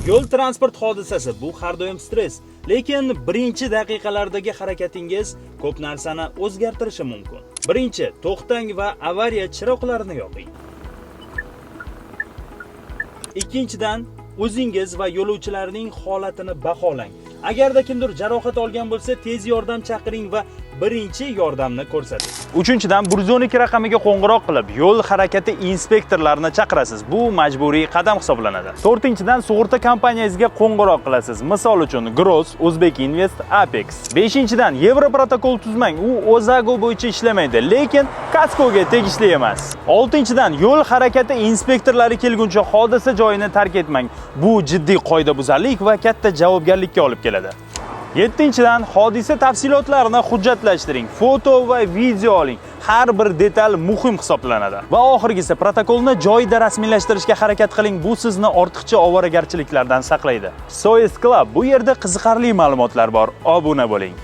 Yo'l transport hodisasi bu har doim stress, lekin birinchi daqiqalardagi harakatingiz ko'p narsani o'zgartirishi mumkin. Birinchi, to'xtang va avariya chiroqlarini yoqing. Ikkinchidan, o'zingiz va yo'lovchilarning holatini baholang. Agarda kimdir jarohat olgan bo'lsa, tez yordam chaqiring va birinchi yordamni ko'rsating. Uchinchidan, 112 raqamiga qo'ng'iroq qilib, yo'l harakati inspektorlarini chaqirasiz. Bu majburiy qadam hisoblanadi. To'rtinchidan, sug'urta kompaniyangizga qo'ng'iroq qilasiz. Misol uchun, Gross, Uzbek Invest, Apex. Beshinchidan, Yevro protokol tuzmang. U OSAGO bo'yicha ishlamaydi, lekin kaskoga tegishli emas. Oltinchidan, yo'l harakati inspektorlari kelguncha hodisa joyini tark etmang. Bu jiddiy qoidabuzarlik va katta javobgarlikka olib keladi. Yettinchidan, hodisa tafsilotlarini hujjatlashtiring, foto va video oling. Har bir detal muhim hisoblanadi. Va oxirgisi, protokolni joyida rasmiylashtirishga harakat qiling. Bu sizni ortiqcha ovoragarchiliklardan saqlaydi. Soyuz Club, bu yerda qiziqarli ma'lumotlar bor. Obuna bo'ling.